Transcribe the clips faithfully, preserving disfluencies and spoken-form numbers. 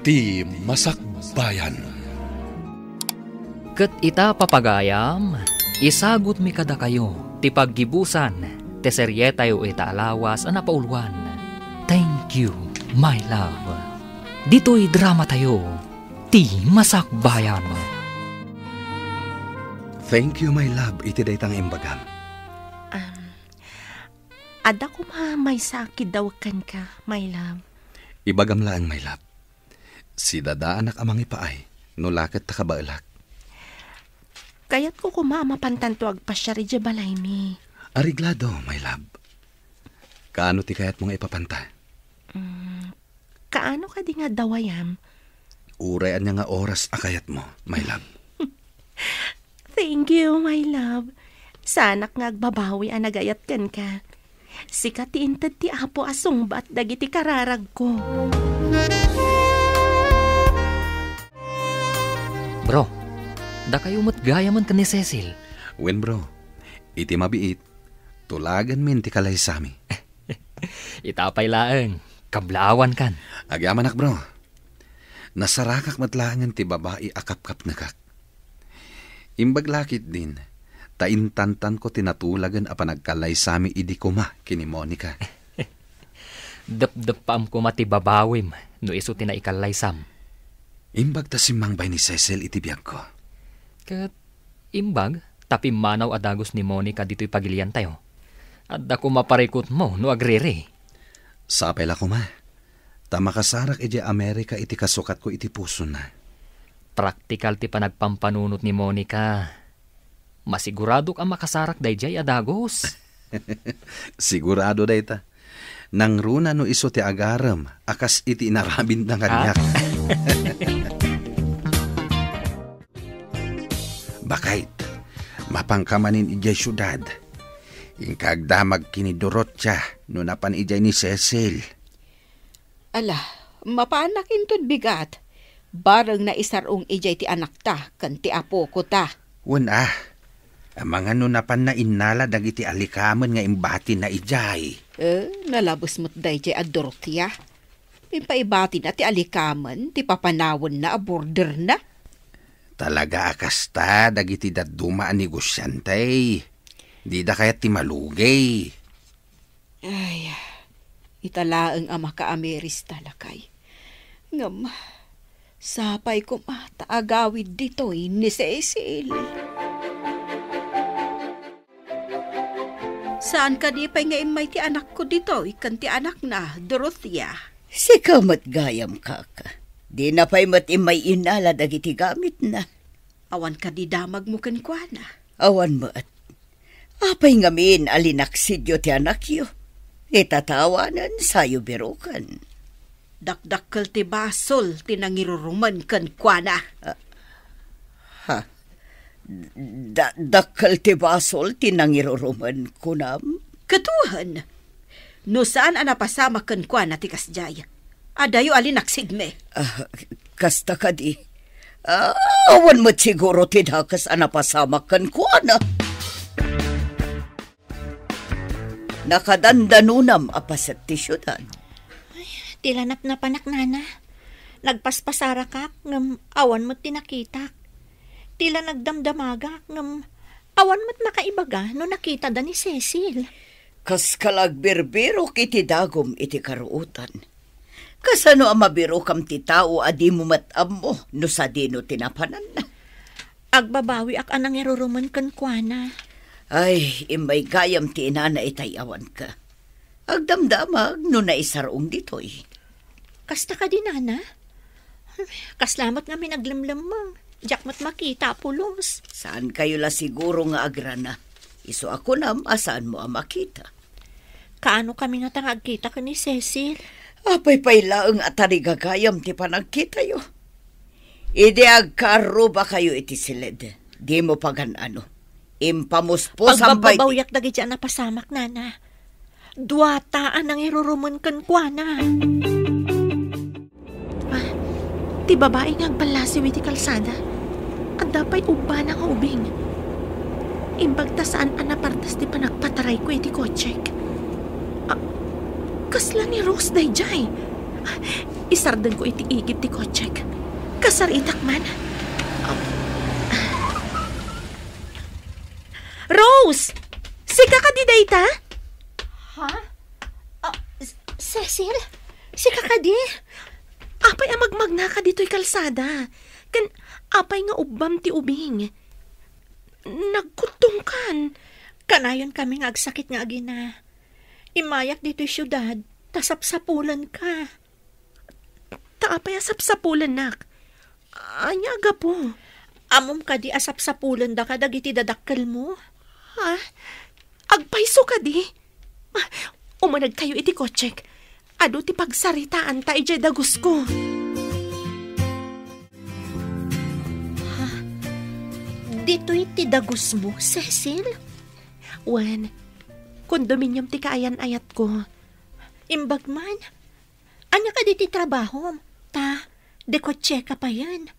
Ti Masakbayan. Ket ita, papagayam, isagutmi kadakayo ti paggibusan ti serietayo ita a lawas a napauluan, Thank You, My Love. Ditoy dramatayo, Ti Masakbayan. Thank you, my love, iti dayta nga imbagam. Um, adda koma maysa a kiddawek kenka, my love. Ibagam laeng, my love. Sidadaanak a mangipaay, no la ket ta kabaelak. Kayatko koma a mapantanto agpasiar idiay balaymi. Areglado, my love. Kaano ti kayatmo nga ipapanta? Mm, kaano kadi nga adda wayam? Uray ania nga oras a kayatmo, my love. Thank you, my love. Saanak nga agbabawi a nagayat kenka. Sika ti inted ti Apo a sungbat dagiti kararagko. Bro, dakayo met gayamen ken ni Cecil. Wen, bro. Iti mabiit, tulaganmin ti kalaysami. Ita pay laeng, kablaawankan. Agyamanak, bro. Nasarangak met laengen ti babai a kapkapnekak. Imbag la ketdin, ta intantanko ti natulagen a panagkalaysami idi koma ken ni Monica. Depdeppaam koma ti babawim no isu ti naikallaysam. Imbag ta simmangbay ni Cecil iti biagko. Ket imbag ta pimmanaw a dagus ni Monica ditoy pagiliantayo. Adda koma parikutmo no agriri. Sapay la koma, ta makasarak idiay Amerika iti kasukatko iti pusona. Praktikal ti panagpampanunot ni Monica. Masiguradok a makasarak daydiay a dagus. Sigurado dayta. Nangruna no isu ti agarem a kas iti inaramidna kaniak. Bakayt, mapanka manen idiay siudad. Inka agdamag ken ni Dorothea no napan idiay ni Cecil. Ala, mapanak inton bigat. Bareng naisar-ong idiay ti anakta ken ti apokota. Wen a, amangan no napanna innala dagiti alikamen nga imbatina idiay. Eh, nalabes met daydiay a Dorothea. Impaibatina ti alikamen ti papanawenna a borderna. Talaga a kasta dagiti dadduma a negosiante. Dida kayat ti malugay. Ay, ita laeng a makaamiris ta, lakay. Ngem, sapay koma ta agawid ditoy ni Cecil. Saan kadi pay nga immay ti anakko ditoy ken ti anakna, Dorothea? Sika met gayam, kaka. Dina pay met immay innala dagiti gamitna. Awan kadi damagmo kenkuana? Awan met. Apay ngamin a linaksidyo ti anakyo? Ita ta awanen sayo biroken. Dakdakkel ti basol ti nangirurumen kenkuana. Ah, ha? Da-, dakkel ti basol ti nangirurumen, kunam? Ket wen, no saan a napasamak kenkuana ti kasdiay, adayo a linaksidmi. Ah, kasta kadi. Ah, awan met siguro ti dakes a napasamak kenkuana. Nakadandanonam a paset ti siudad. Ay, ti la napnapanak, nana. Nagpaspasarakak, ngem awan met ti nakitak. Ti la nagdamdamagak, ngem awan met makaibaga no nakitada ni Cecil. Kaskala agbirbirok iti dagum iti karuotan. Kasano a mabirokam ti tao a dimo met ammo no sadino ti napananna? Agbabawiak a nangirurumen kenkuana. Ay, immay gayam ti inana itay awanka. Agdamdamag no naisar-ong ditoy. Kasta kadi, nana? Kasla met ngamin aglemlemmeng. Diak met makita a pulos. Saan kayo la siguro nga agrana? Isu a kunam a saanmo a makita. Kaano kami ngata nga agkita ken ni Cecil? Apay pay laeng a tarigagayam ti panagkitayo. Idi agkarrubakayo iti siled, dimo pagan-ano. Impamusposam pay ti Pagbabbabawyak dagiti a napasamak, nana. Duata a nangirurumen kenkuana. Ah, ti babai nga agballasiw iti kalsada, adda pay ubbana nga ubing. Imbag ta saan a napartas ti panagpatarayko iti kotsek. Ah, kasla ni Rose daydiay. Isardengko iti igid ti kotsek. Kasaritak man. Rose! Sika kadi dayta? Ha? Ah, S-, Cecil? Sika kadi? Apay a magmagnaka ditoy kalsada? Ken apay nga ubbam ti ubing? Nagkuttongkan. Kanayon kami nga agsakit nga agina. Immayak ditoy siudad, ta sapsapulenka. Ta apay a sapsapulennak? Ania a gapu? Ammom kadi a sapsapulendaka dagiti dadakkelmo? Ha? Agpayso kadi? Ah, umanegkayo iti kotsek. Adu ti pagsaritaanta idiay dagusko. Ha? Ditoy ti dagusmo, Cecil? Wen, kondominium ti kaayan-ayatko. Imbag man. Ania kadi ti trabahom? Ta, dikotseka payen.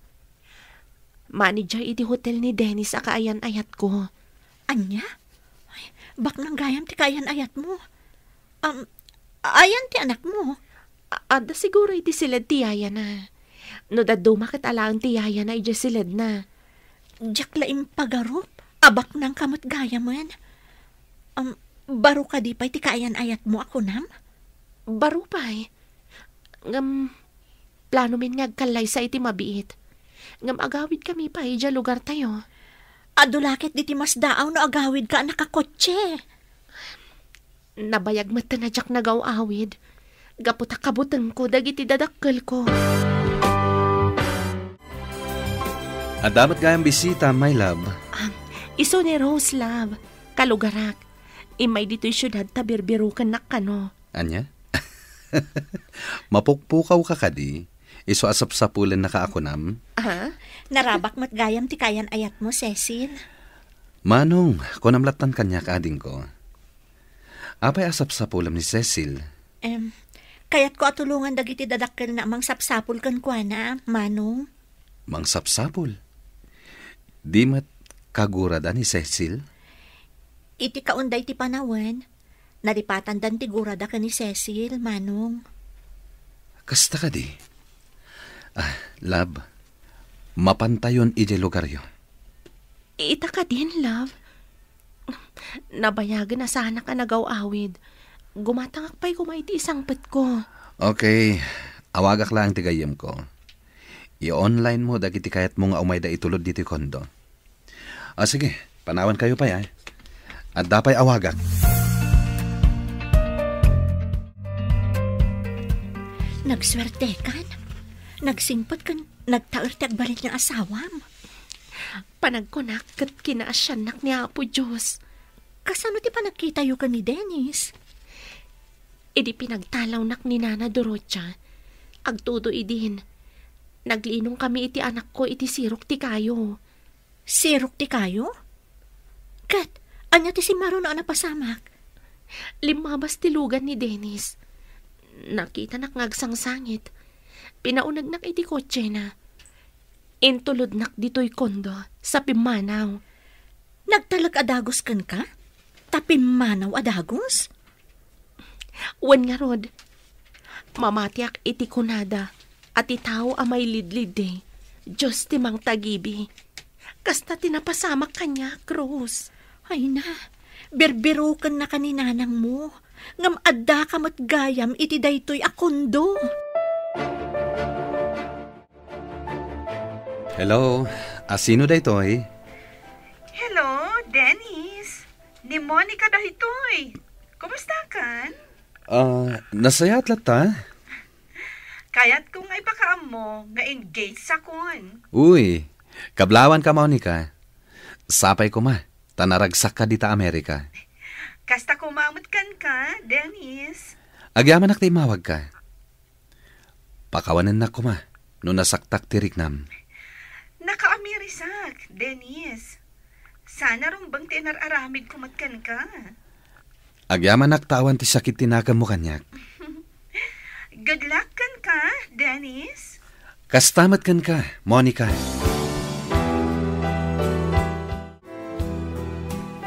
Manager iti hotel ni Dennis a kaayan-ayatko. Ania? Ay, baknang gayam ti kaayan-ayatmo. Um, ayan ti anakmo? A-, adda siguro iti siled ti yayana. No dadduma ket alaen ti yayana idiay siledna. Diak la impagarup a baknangka met gayamen. Um, baro kadi pay ti kaayan-ayatmo a kunam? Baro pay. Ngem, planomin nga agkallaysa iti mabiit. Ngem agawidkami pay idiay lugartayo. Adu la ket diti masdaaw no agawidka a nakakotse. Nabayag metten a diak nagaw-awid. Gapu ta kabutengko dagiti dadakkelko. Adda met gayam bisita, my love. Ah, isu ni Rose, love. Kalugarak. Immay ditoy siudad ta birbirukennak kano. Ania? Mapukpukaw ka kadi? Isu a sapsapulennaka a kunam? Ha? Narabak met gayam ti kaayan-ayatmo, Cecil. Manong, kunam lattan kaniak, adingko. Apay a sapsapulem ni Cecil? Em, kayatko a tulongan dagiti dadakkelna a mangsapsapul kenkuana, Manong. Mangsapsapul? Di met kagurada ni Cecil? Iti kaon daydi panawen, nalipatandan ti gurada ken ni Cecil, Manong. Kasta kadi? Ah, love, mapantayon idiay lugaryo. Ita kadin, love. Nabayagen a saanak a nagaw-awid. Gumatangak pay koma iti isangpetko. Okay, awagak laeng ti gayyemko. I-online mo dagiti kayatmo nga umayda itulod ditoy kondo. Ah, sige, panawankayo pay, ay. Adda pay awagak. Nagsuertekan. Nagsingpet ken nagtaer ti agbalin nga asawam. Panagkunak ket kinaasiannak ni Apo Dios. Kasano ti panagkitayo ken ni Dennis? Idi pinagtalawnak ni Nana Dorotia, agtudo idin, naglinongkami iti anakko iti sirok ti kayo. Sirok ti kayo? Ket, ania ti simmaruno a napasamak? Limmabas ti lugan ni Dennis. Nakitanak nga agsangsangit. Pinaunegnak iti kotsena. Intulodnak ditoy kondo sa pimmanaw. Nagtalek a dagus kenka? Ta pimmanaw a dagus? Wen ngarud, mamatiak iti kunada a ti tao a mailidliddi, Dios ti mangtagibi. Kasta ti napasamak kaniak, Rose. Ay na, birbirokennaka ni nanangmo, ngem addaka met gayam iti daytoy a kondo. Hello, a sino daytoy? Hello, Dennis. Ni Monica daytoy. Kumustakan? Ah, nasayaat latta? Kayatko nga ipakaammo nga engaged sakon. Uy, kablawanka, Monica. Sapay koma, ta naragsakka dita Amerika. Kasta koma met kenka, Dennis. Agyamanak ta immawagka. Pakawanennak koma no nasaktak ti riknam. Nakaamirisak, Dennis. Sana rumbeng ti inar-aramidko met kenka. Agyamanak ta awan ti sakit ti nakemmo kaniak. Good luck kenka, Dennis. Kasta met kenka, Monica.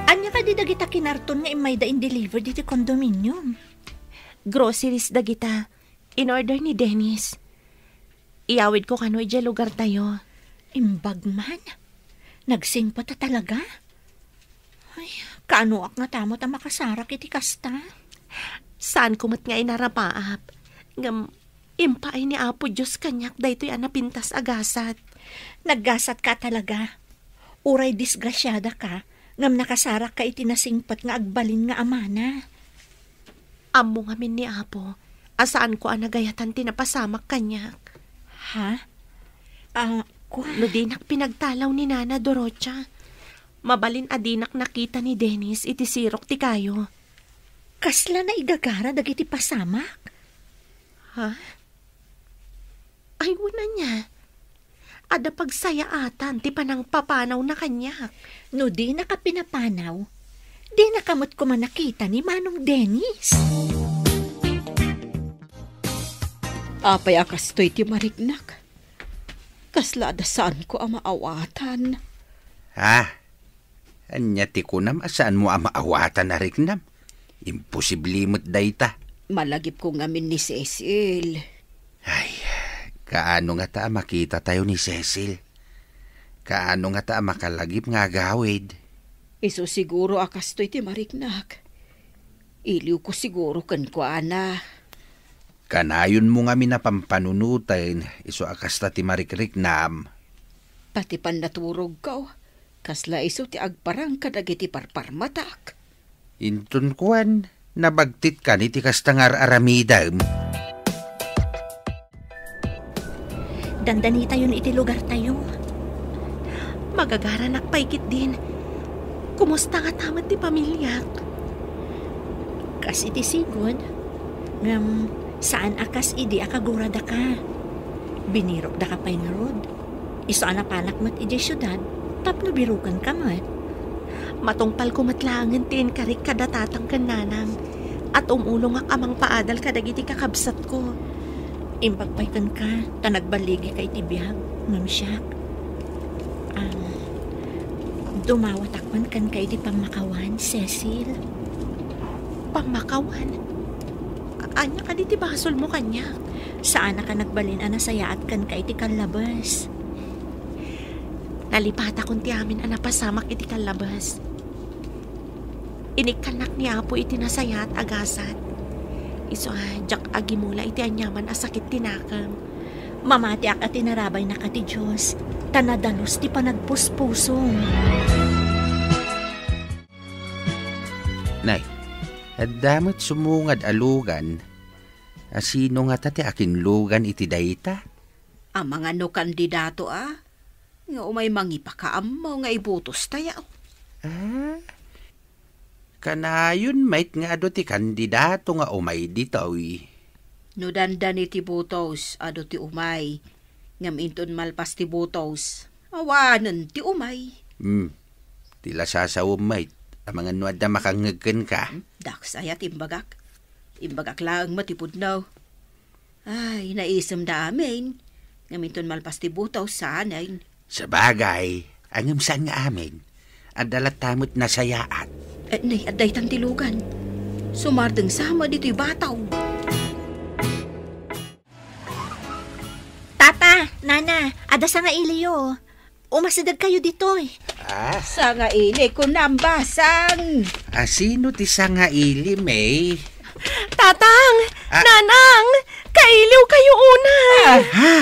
Ania kadi dagita kinarton nga immayda in-deliver ditoy condominium? Groceries dagita. In-order ni Dennis. Iyawidko kano idiay lugartayo. Imbag man. Nagsingpet a talaga? Ay, kaanoak ngata met a makasarak iti kasta? Saanko met nga inarapaap. Ngem, impaay ni Apo Dios kaniak daytoy a napintas a gasat. Naggasatka a talaga. Uray disgrasiadaka, ngem nakasarakka iti nasingpet nga agbalin nga amana. Ammo ngamin ni Apo a saanko a nagayatan ti napasamak kaniak. Ha? Ah, kua? No dinak pinagtalaw ni Nana Dorotia, mabalin a dinak nakita ni Dennis iti sirok ti kayo. Kasla naigagara dagiti pasamak? Ha? Ay, wen ania. Adda pagsayaatan ti panangpapanawna kaniak. No dinaka pinapanaw, dinaka met koma nakita ni Manong Dennis. Apay a kastoy ti mariknak? Kasla adda saanko a maawatan. Ah, Ania ti kunam a saanmo a maawatan a riknam? Imposible met dayta. Malagipko ngamin ni Cecil. Ay, kaano ngata a makitatayo ni Cecil? Kaano ngata a makalagip nga agawid? Isu siguro a kastoy ti mariknak. Iliwko siguro kenkuana. Kanayonmo ngamin a pampanunoten, isu a kasta ti marikriknam. Pati pannaturogko, kasla isu ti agparang kadagiti parparmatak. Inton kuan, nabagtit kani ti kasta nga ar-aramidem? Dandanitayon iti lugartayo. Magagaranak pay ketdin. Kumusta ngata met ti pamiliak? Kas iti sigud, ngem saan a kas idi a kaguradaka. Binirokdaka pay ngarud. Isu a napanak met idiay siudad tapno birokenka met. Matungpalko met laengen ti inkarik kada tatang ken nanang, a tumulongak a mangpaadal kadagiti kakabsatko. Imbag pay kenka, ta nagballigika iti biag, ngem siak, am, dumawatak man kenka iti pammakawan, Cecil. Pammakawan? A-, ania kadi ti basolmo kaniak? Saanak a nagbalin a nasayaat kenka iti kallabes. Nalipatakon ti amin a napasamak iti kallabes. Inikkannak ni Apo iti nasayaat a gasat. Isu a diak agimula iti aniaman a sakit ti nakem. Mamatiak a tinarabaynaka ti Dios, ta nadalus ti panagpuspusom. Nay, adda met sumungad a lugan. A sino ngata ti akinlugan iti dayta? Amangan no kandidato a, nga umay mangipakaammo nga ibotostayo. Ah? Kanayon met nga adu ti kandidato nga umay ditoy. No dandani ti botos, adu ti umay. Ngem inton malpas ti botos, awanen ti umay. Hmm. Ti lasasawem met, amangan no adda makangngeg kenka. Hmm? Dakes aya ti imbagak. Imbagak laeng met ti pudno. Ay, naisemda amin. Ngem inton malpas ti botos, saanen. Sabagay, ngem saan nga amin. Adda latta met nasayaat. Eh, nay, adda itan ti lugan. Sumardeng sa met ditoy bataw. Tata, Nana, adda sangailiyo. Umasidegkayo ditoy. Ah? Sangaili, kunam, basang. Ah, sino ti sangaili, May? Tatang! Ah. Nanang! Kailiw kayo una! Ah. Ha?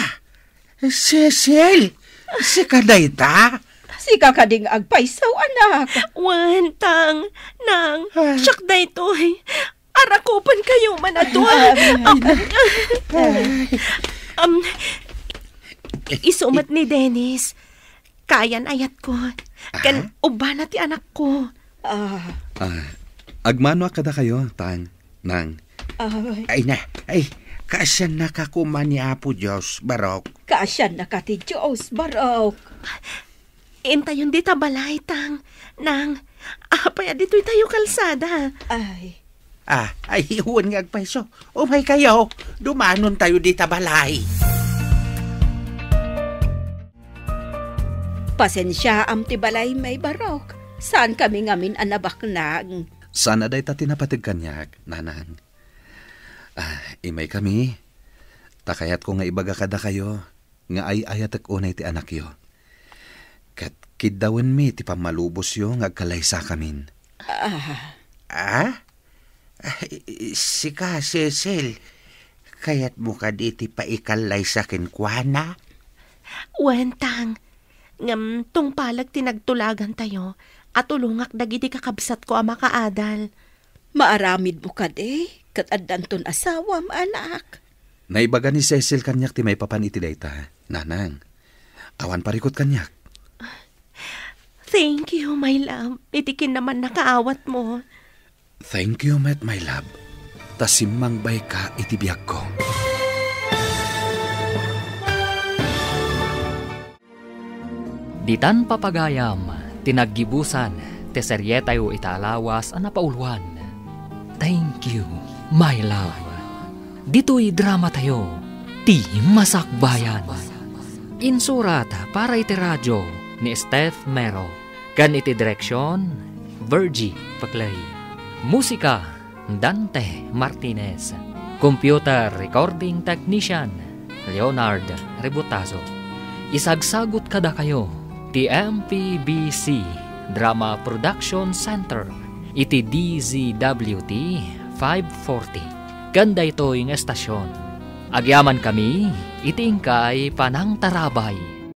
Cecil! Sika dayta? Sika kadi nga agpayso, anak? Wen, Tang, Nang, ah, siak daytoy. Arakupen kayo man adu. Um, um, isu met ni Dennis. Kayan ayatko. Ken ubbana ti anakko. Ah. Ah, agmanoak kadakayo, Tang, Nang. Ay. Ay na, ay, kaasiannaka koma ni Apo Dios, Barok. Kaasiannaka ti Dios, Barok. Intayon dita balay, Tang, Nang. Apay a ditoy tayo kalsada? Ay. Ah, ay, wen nga agpayso. Umay kayo, dumanon tayo dita balay. Pasensiaam ti balay, May, Barok. Saan kami ngamin a nabaknang. Saan a dayta ti napateg kaniak, Nanang. Ah, imay kami. Ta kayatko nga ibaga kadakayo nga ay-ayatek unay ti anakyo. Ket kiddawenmi ti pammalubosyo nga agkallaysakamin. Ah. Ah? Ah, i-, i-, sika, Cecil, kayatmo kadi ti paikallaysa kenkuana? Wen, Tang. Ngem tungpalag ti nagtulagantayo, a tulongak dagiti kakabsatko a makaadal. Maaramidmo kadi, ket addanton asawam, anak. Naibaga ni Cecil kaniak ti maipapan iti dayta, Nanang. Awan parikut kaniak. Thank you, my love, iti kinamannakaawatmo. Thank you met, my love, ta simmangbayka iti biagko. Ditan papagayam ti naggibusan ti serietayo ita a lawas a napauluan, Thank You, My Love. Ditoy dramatayo, Ti Masakbayan. Insurat para iti radio ni Steph Mero, ken iti direksion, Virgie Paclay. Musika, Dante Martinez. Computer recording technician, Leonard Rebutazo. Isagsagut kadakayo ti M P B C Drama Production Center iti D Z W T five forty. Ken daytoy nga estasion, agyamankami iti inkay panangtarabay.